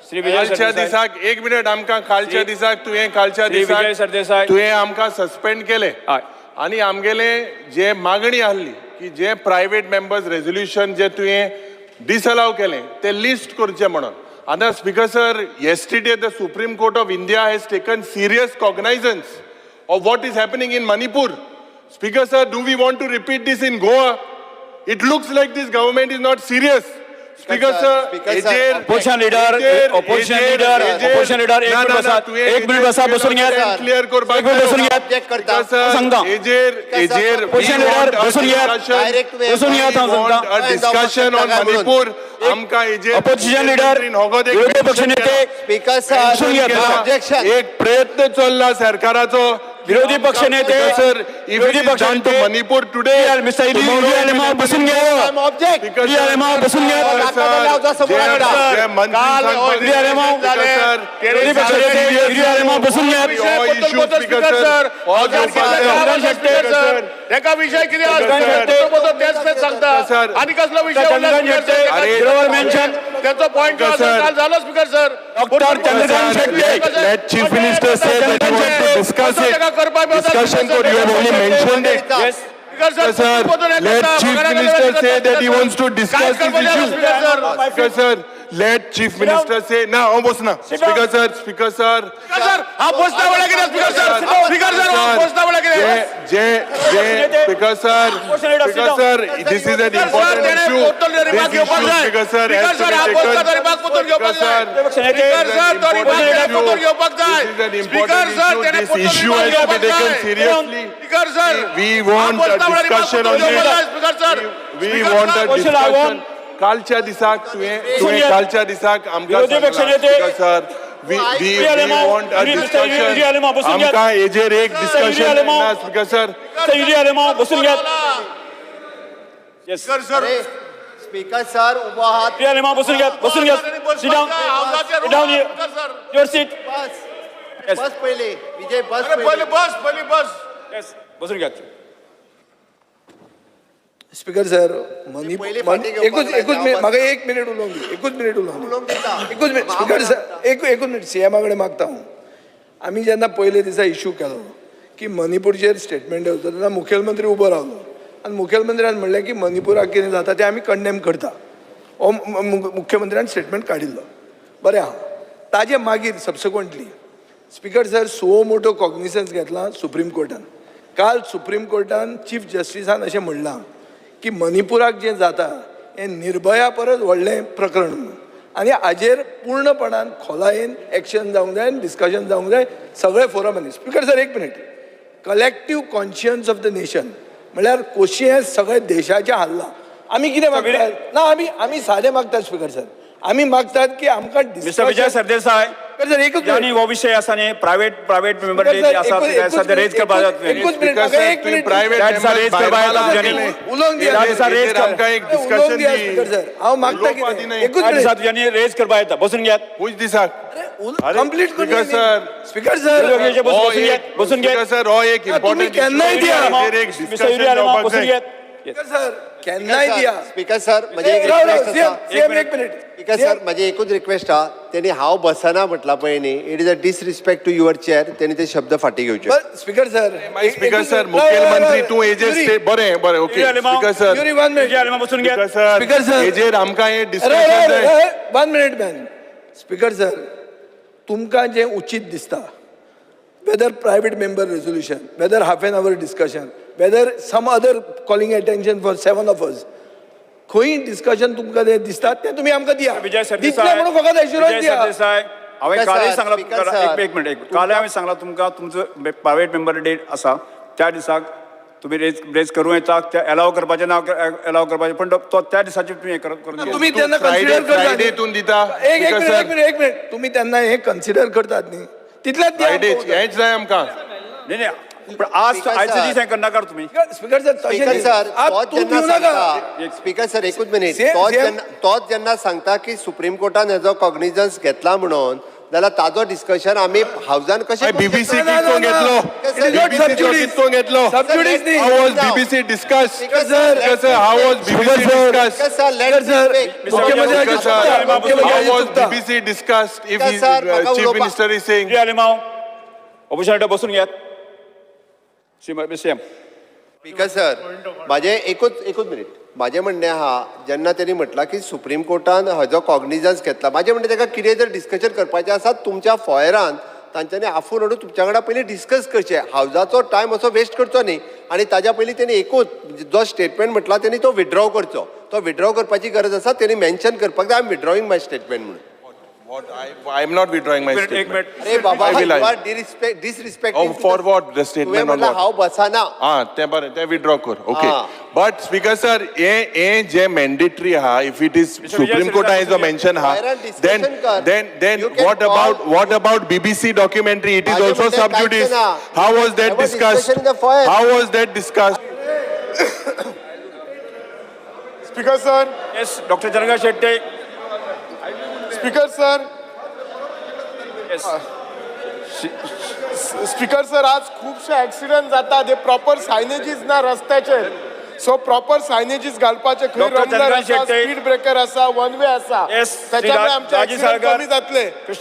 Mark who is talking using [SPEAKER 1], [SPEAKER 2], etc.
[SPEAKER 1] श्री विजय
[SPEAKER 2] कालच्या
[SPEAKER 1] सरदेसाय.
[SPEAKER 2] दिसाक, एक मिनिट, आमकां कालच्या दिसाक तुवें, कालच्या
[SPEAKER 1] श्री विजय
[SPEAKER 2] दिसाक
[SPEAKER 1] सरदेसाय.
[SPEAKER 2] तुवें आमकां सस्पेंड केले आनी आमगेले जे मागणी आहली की जे प्रायवेट मेंबर्स रेजोल्युशन जे तुवें डिसअलाव केलें ते लिस्ट करचें म्हणून. आतां Speaker sir, yesterday the Supreme Court of India has taken serious cognizance of what is happening in Manipur. Speaker sir, do we want to repeat this in Goa? It looks like this government is not serious. Speaker sir,
[SPEAKER 3] Speaker sir,
[SPEAKER 2] हेजेर
[SPEAKER 1] Opposition leader, opposition leader, opposition leader, एक minute बसा, एक minute बसा, बसून घेयात.
[SPEAKER 2] Clear करपाक.
[SPEAKER 1] एक minute बसून घेयात.
[SPEAKER 3] Object करता.
[SPEAKER 1] सांगता.
[SPEAKER 2] हेजेर हेजेर
[SPEAKER 1] Opposition leader, बसून घेयात.
[SPEAKER 3] Direct way.
[SPEAKER 1] बसून घेयात हांव सांगता.
[SPEAKER 2] डिस्कशन ऑन मणिपूर आमकां हेजेर
[SPEAKER 1] ऑपोजिशन लिडर, विरोधी पक्ष नेते,
[SPEAKER 3] स्पीकर सर,
[SPEAKER 1] बसून घेयात.
[SPEAKER 3] ऑब्जेक्शन.
[SPEAKER 2] एक प्रयत्न चल्ला सरकाराचो.
[SPEAKER 1] विरोधी पक्ष नेते,
[SPEAKER 2] सर,
[SPEAKER 1] विरोधी पक्ष नेते,
[SPEAKER 2] मणिपूर टुडे,
[SPEAKER 1] मिस्टर युरी आलेमाव, बसून घ्या.
[SPEAKER 3] ऑब्जेक्ट.
[SPEAKER 1] युरी आलेमाव, बसून घ्या. युरी आलेमाव, विरोधी पक्ष नेते युरी आलेमाव, बसून घ्या.
[SPEAKER 4] एका विषय कितें
[SPEAKER 2] Speaker sir.
[SPEAKER 4] तेच तेच सांगता
[SPEAKER 2] Speaker sir.
[SPEAKER 4] आनी कसलो विषय
[SPEAKER 1] चंद्रकांत शेट्टे,
[SPEAKER 2] अरे,
[SPEAKER 1] गिरोवर मेन्शन.
[SPEAKER 4] त्याचो पॉयंट
[SPEAKER 2] Speaker sir.
[SPEAKER 4] काल झालो speaker sir.
[SPEAKER 1] Doctor Chandrakant Shetye.
[SPEAKER 2] Let Chief Minister say that he wants to discuss it. Discussion code, you have only mentioned it.
[SPEAKER 1] Yes.
[SPEAKER 2] Speaker sir, let Chief Minister say that he wants to discuss this issue. Speaker sir, let Chief Minister say, ना, हांव बसना. Speaker sir, Speaker sir.
[SPEAKER 4] Sir, हा बसना म्हणल्यार कितें speaker sir? Speaker sir, हा बसना म्हणल्यार कितें?
[SPEAKER 2] जे जे Speaker sir, Speaker sir, this is an important issue.
[SPEAKER 4] Remark
[SPEAKER 2] This
[SPEAKER 4] घेवपाक
[SPEAKER 2] issue,
[SPEAKER 4] जाय.
[SPEAKER 2] Speaker sir, has
[SPEAKER 4] speaker
[SPEAKER 2] to
[SPEAKER 4] sir, हा
[SPEAKER 2] be
[SPEAKER 4] बसना
[SPEAKER 2] taken.
[SPEAKER 4] तो रिमार्क परतून घेवपाक
[SPEAKER 2] Speaker
[SPEAKER 4] जाय.
[SPEAKER 2] sir,
[SPEAKER 1] पक्ष नेते,
[SPEAKER 4] स्पीकर सर, तो रिमार्क परतून घेवपाक जाय.
[SPEAKER 2] This is an
[SPEAKER 4] speaker
[SPEAKER 2] important
[SPEAKER 4] sir,
[SPEAKER 2] issue.
[SPEAKER 4] त्याने
[SPEAKER 2] This
[SPEAKER 4] परतून
[SPEAKER 2] issue
[SPEAKER 4] remark
[SPEAKER 2] has to be
[SPEAKER 4] घेवपाक
[SPEAKER 2] taken
[SPEAKER 4] जाय.
[SPEAKER 2] seriously.
[SPEAKER 4] Speaker sir,
[SPEAKER 2] We want a discussion on
[SPEAKER 4] sir.
[SPEAKER 2] this.
[SPEAKER 4] Speaker sir,
[SPEAKER 2] We want a
[SPEAKER 1] Question I
[SPEAKER 2] discussion.
[SPEAKER 1] want.
[SPEAKER 2] कालच्या दिसाक तुवें तुवें कालच्या दिसाक आमकां
[SPEAKER 1] विरोधी पक्ष
[SPEAKER 2] सांगलां,
[SPEAKER 1] नेते.
[SPEAKER 2] Speaker sir, we
[SPEAKER 1] Yuri Alemao,
[SPEAKER 2] want a
[SPEAKER 1] Yuri- Mr. Yuri Alemao,
[SPEAKER 2] discussion.
[SPEAKER 1] बसून घ्या.
[SPEAKER 2] आमकां हेजेर एक
[SPEAKER 1] Yuri
[SPEAKER 2] discussion
[SPEAKER 1] Alemao.
[SPEAKER 2] ना, स्पीकर सर.
[SPEAKER 1] युरी आलेमाव, बसून घ्यात. Yes.
[SPEAKER 4] Speaker sir,
[SPEAKER 3] speaker sir, उभो आहात.
[SPEAKER 1] युरी आलेमाव, बसून घ्यात, बसून घ्यात. Sit down, sit down, your seat.
[SPEAKER 3] Bus.
[SPEAKER 1] Yes.
[SPEAKER 3] बस पहिले विजय, बस
[SPEAKER 4] अरे
[SPEAKER 3] पहिले.
[SPEAKER 4] पहिले बस, पहिले बस.
[SPEAKER 1] येस, बसून घ्यात.
[SPEAKER 5] स्पीकर सर, मनी
[SPEAKER 3] पयलीं फाटीं घेवपाक
[SPEAKER 5] एकूच
[SPEAKER 3] जाय,
[SPEAKER 5] एकूच
[SPEAKER 3] हांव
[SPEAKER 5] मिनिट.
[SPEAKER 3] बसता.
[SPEAKER 5] म्हाका एक मिनिट उलोवंक दी, एकूच मिनिट उलोवंक दी.
[SPEAKER 3] उलोवंक दिता.
[SPEAKER 5] एकूच मिनिट स्पीकर सर, एक एकूच मिनिट. सीएमा कडेन मागता हांव. आमी जेन्ना पयले दिसा इशू केलो की मणिपूरचेर स्टेटमेंट येवचो, तेन्ना मुखेलमंत्री उबो रावलो आनी मुखेलमंत्र्यान म्हणलें की मणिपुराक कितें जाता तें आमी कंडेम करता. हो मुख्यमंत्र्यान स्टेटमेंट काडिल्लो, बरें आहा. ताजे मागीर subsequently, Speaker sir, suo motu cognizance घेतला सुप्रीम कोर्टान. काल सुप्रीम कोर्टान चीफ जस्टिसान अशें म्हणलां की मणिपुराक जें जाता हें निर्भया परस व्हडलें प्रकरण म्हणून आनी हाजेर पूर्णपणान खोलायेन एक्शन जावंक जाय आनी डिस्कशन जावंक जाय सगळे फोरमांनी. स्पीकर सर, एक minute. Collective conscience of the nation म्हणल्यार कोशियेंस सगळे देशाचें हाल्लां. आमी कितें मागतात ना, आमी सादें मागतात स्पीकर सर, आमी मागतात की आमकां
[SPEAKER 1] मिस्टर विजय सरदेसाय.
[SPEAKER 5] सर, एकूच
[SPEAKER 1] ज्यांनी हो विषय आसा न्ही, प्रायव्हेट मेंबर
[SPEAKER 5] स्पीकर सर,
[SPEAKER 1] आसा
[SPEAKER 5] एकूच
[SPEAKER 1] ते रेज करपाक
[SPEAKER 5] एकूच
[SPEAKER 1] जाय.
[SPEAKER 5] एकूच मिनिट,
[SPEAKER 2] स्पीकर
[SPEAKER 5] म्हाका
[SPEAKER 2] सर,
[SPEAKER 5] एक
[SPEAKER 2] तुवें
[SPEAKER 5] मिनिट.
[SPEAKER 2] प्रायव्हेट
[SPEAKER 1] त्या दिसा रेज करपाक येता तुज्यांनी.
[SPEAKER 5] उलोवंक दिया.
[SPEAKER 1] त्या दिसा रेज
[SPEAKER 2] हेजेर आमकां एक
[SPEAKER 5] उलोवंक
[SPEAKER 2] डिस्कशन
[SPEAKER 5] दिया
[SPEAKER 2] दी.
[SPEAKER 5] स्पीकर सर, हांव मागता
[SPEAKER 2] उलोवपा
[SPEAKER 5] कितें
[SPEAKER 2] दिनाय.
[SPEAKER 5] एकूच
[SPEAKER 1] त्या दिसा
[SPEAKER 5] मिनिट.
[SPEAKER 1] तुज्यांनी रेज करपाक येता. बसून घेयात.
[SPEAKER 2] खूंयच दिसाक?
[SPEAKER 5] Complete
[SPEAKER 2] speaker sir.
[SPEAKER 5] Speaker sir.
[SPEAKER 1] बसून घेयात, बसून घेयात.
[SPEAKER 2] स्पीकर सर, हो एक
[SPEAKER 5] तुम्ही
[SPEAKER 2] इम्पॉर्टंट
[SPEAKER 5] केन्नाय दिया.
[SPEAKER 2] एक
[SPEAKER 1] मिस्टर युरी
[SPEAKER 2] डिस्कशन
[SPEAKER 1] आलेमाव,
[SPEAKER 2] जावपाक
[SPEAKER 1] बसून
[SPEAKER 2] जाय.
[SPEAKER 1] घेयात.
[SPEAKER 5] स्पीकर सर, केन्नाय दिया.
[SPEAKER 3] स्पीकर सर, म्हजी एक
[SPEAKER 5] राव, राव,
[SPEAKER 3] रिक्वेस्ट
[SPEAKER 5] सीएम
[SPEAKER 3] आसा.
[SPEAKER 5] सीएम, एक मिनिट.
[SPEAKER 3] स्पीकर सर, म्हजी एकूच रिक्वेस्ट आहा. तेणी हांव बसना म्हटलां पळय न्ही, it is a disrespect to your chair. तेणी ते शब्द फाटीं घेवचे.
[SPEAKER 5] Speaker sir.
[SPEAKER 2] स्पीकर सर, मुखेलमंत्री तूं हेजेर स्टे बरें बरें, okay.
[SPEAKER 1] Yuri Alemao.
[SPEAKER 2] Speaker sir.
[SPEAKER 5] Yuri, one minute.
[SPEAKER 1] Yuri Alemao, बसून घेयात.
[SPEAKER 2] Speaker sir.
[SPEAKER 5] Speaker sir.
[SPEAKER 2] हेजेर आमकां हे
[SPEAKER 5] अरे
[SPEAKER 2] डिस्कशन जाय.
[SPEAKER 5] One minute man. Speaker sir, तुमकां जें उचीत दिसता, whether private member resolution, whether half an hour discussion, whether some other calling attention for seven of us, खंय डिस्कशन तुमकां जें दिसता तें तुमी आमकां दिया.
[SPEAKER 1] विजय
[SPEAKER 5] दितले
[SPEAKER 1] सरदेसाय,
[SPEAKER 5] म्हणून फकत एश्युरन्स
[SPEAKER 1] विजय
[SPEAKER 5] दिया.
[SPEAKER 1] सरदेसाय, हांवें
[SPEAKER 3] स्पीकर
[SPEAKER 1] कालय
[SPEAKER 3] सर,
[SPEAKER 1] सांगलां
[SPEAKER 3] स्पीकर
[SPEAKER 1] तुमकां.
[SPEAKER 3] सर.
[SPEAKER 1] एक एक मिनिट, एक मिनिट. कालय हांवें सांगलां तुमकां, तुमचो प्रायवेट मेंबर डेट आसा त्या दिसाक तुमी रेज रेज करूं येता. ते एलाव करपाचें ना एलाव करपाचें, पण तो त्या दिसाचेर तुमी हें करून घेयात.
[SPEAKER 5] तुमी तेन्ना
[SPEAKER 2] फ्रायडे
[SPEAKER 5] कन्सिडर करतात.
[SPEAKER 2] फ्रायडे तूं दिता.
[SPEAKER 5] एक एक
[SPEAKER 2] स्पीकर
[SPEAKER 5] मिनिट,
[SPEAKER 2] सर.
[SPEAKER 5] एक मिनिट, एक मिनिट. तुमी तेन्ना हें कन्सिडर करतात न्ही, तितलेंच दिया.
[SPEAKER 2] फ्रायडे हेंच जाय आमकां.
[SPEAKER 1] न्ही न्ही, पण आज
[SPEAKER 3] स्पीकर
[SPEAKER 1] आयचे
[SPEAKER 3] सर.
[SPEAKER 1] दीस हें करनाका तुमी.
[SPEAKER 5] स्पीकर सर, तशें
[SPEAKER 3] स्पीकर
[SPEAKER 5] न्ही.
[SPEAKER 3] सर,
[SPEAKER 5] आज
[SPEAKER 3] तोच
[SPEAKER 5] तूं
[SPEAKER 3] जेन्ना
[SPEAKER 5] दिवं नाका.
[SPEAKER 3] सांगता, स्पीकर सर, एकूच मिनिट.
[SPEAKER 5] सेम-
[SPEAKER 3] तोच
[SPEAKER 5] सेम.
[SPEAKER 3] जेन्ना तोच जेन्ना सांगता की सुप्रीम कोर्टान हेजो कॉग्निजन्स घेतला म्हणून, जाल्यार ताजो डिस्कशन आमी हावजान कशें करूंक
[SPEAKER 2] बीबीसी
[SPEAKER 3] शकता?
[SPEAKER 5] ना, ना,
[SPEAKER 2] कितको
[SPEAKER 5] ना.
[SPEAKER 2] घेतलो?
[SPEAKER 5] It is not
[SPEAKER 2] BBC
[SPEAKER 5] sub judice.
[SPEAKER 2] कितको घेतलो?
[SPEAKER 5] Sub judice न्ही.
[SPEAKER 2] How was BBC discussed?
[SPEAKER 3] Speaker sir,
[SPEAKER 2] Speaker sir, how was BBC discussed?
[SPEAKER 3] Speaker sir, let
[SPEAKER 5] Speaker
[SPEAKER 3] me
[SPEAKER 5] sir,
[SPEAKER 3] speak.
[SPEAKER 5] मुख्यमंत्र्याची
[SPEAKER 2] Speaker sir,
[SPEAKER 5] चुकता, मुख्यमंत्र्याची
[SPEAKER 2] how was
[SPEAKER 5] चुकता.
[SPEAKER 2] BBC discussed if
[SPEAKER 3] Speaker
[SPEAKER 2] he,
[SPEAKER 3] sir, म्हाका
[SPEAKER 2] chief
[SPEAKER 3] उलोवपा-
[SPEAKER 2] minister is saying?
[SPEAKER 1] Shri Alemao opposition बसून घेयात Shri CM
[SPEAKER 3] speaker sir माझे एकूच एकूच minute म्हाजें म्हणणें आहा जेन्ना तेणी म्हटलां की सुप्रीम कोर्टान हाजो कॉग्निजन्स घेतला म्हाजें म्हणणें ताका कितें जर डिस्कशन करपाचें आसा तुमच्या फॉयरान तांच्यांनी आफोवन हाडून तुमच्या वांगडा पयलीं डिस्कस करचें हावजाचो टायम असो वेस्ट करचो न्ही आनी ताज्या पयलीं तेणी एकूच जो स्टेटमेंट म्हटला तेणी तो विड्रॉ करचो तो विड्रॉ करपाची गरज आसा तेणी मेन्शन करपाक जाय I am withdrawing my statement म्हणून
[SPEAKER 2] What? I am not withdrawing my
[SPEAKER 1] एक
[SPEAKER 2] statement.
[SPEAKER 1] Minute
[SPEAKER 3] अरे बाबा
[SPEAKER 2] I will-
[SPEAKER 3] you are disrespecting
[SPEAKER 2] Oh, for what? The statement
[SPEAKER 3] तुवें
[SPEAKER 2] on
[SPEAKER 3] म्हटलं
[SPEAKER 2] what?
[SPEAKER 3] हांव बसना
[SPEAKER 2] ah तें बरें तें विड्रॉ कर okay
[SPEAKER 3] ah.
[SPEAKER 2] But speaker sir हे हे जे मॅन्डेटरी आहा if it is
[SPEAKER 1] Mr. Vijay
[SPEAKER 2] supreme कोर्टान
[SPEAKER 1] Sridhar,
[SPEAKER 2] जो मेन्शन आहा
[SPEAKER 3] Viral
[SPEAKER 2] then
[SPEAKER 3] discussion कर.
[SPEAKER 2] Then then
[SPEAKER 3] You can
[SPEAKER 2] what about
[SPEAKER 3] call-
[SPEAKER 2] what about BBC documentary it is
[SPEAKER 3] माझे
[SPEAKER 2] also
[SPEAKER 3] म्हणणे
[SPEAKER 2] सब
[SPEAKER 3] कांयच
[SPEAKER 2] जुडिस
[SPEAKER 3] ना.
[SPEAKER 2] How was that
[SPEAKER 3] There was
[SPEAKER 2] discussed
[SPEAKER 3] discussion in the foyer.
[SPEAKER 2] How was that discussed
[SPEAKER 6] speaker sir
[SPEAKER 1] yes doctor Chandrakant Shetye
[SPEAKER 6] speaker sir
[SPEAKER 1] yes
[SPEAKER 6] speaker sir आज खुबशे accident जाता ते proper सायनेजीस ना रस्त्याचेर सो प्रॉपर सायनेजीस घालपाचे खंय
[SPEAKER 1] Dr.
[SPEAKER 6] रमलर
[SPEAKER 1] चंद्रकांत
[SPEAKER 6] आसा
[SPEAKER 1] शेट्ये.
[SPEAKER 6] स्पीड ब्रेकर आसा वन वे आसा
[SPEAKER 1] Yes,
[SPEAKER 6] त्याच्यामुळे
[SPEAKER 1] श्री
[SPEAKER 6] आमचे
[SPEAKER 1] राजीव
[SPEAKER 6] एक्सिडंट
[SPEAKER 1] साळकर.
[SPEAKER 6] कमी जातले
[SPEAKER 1] कृष्णा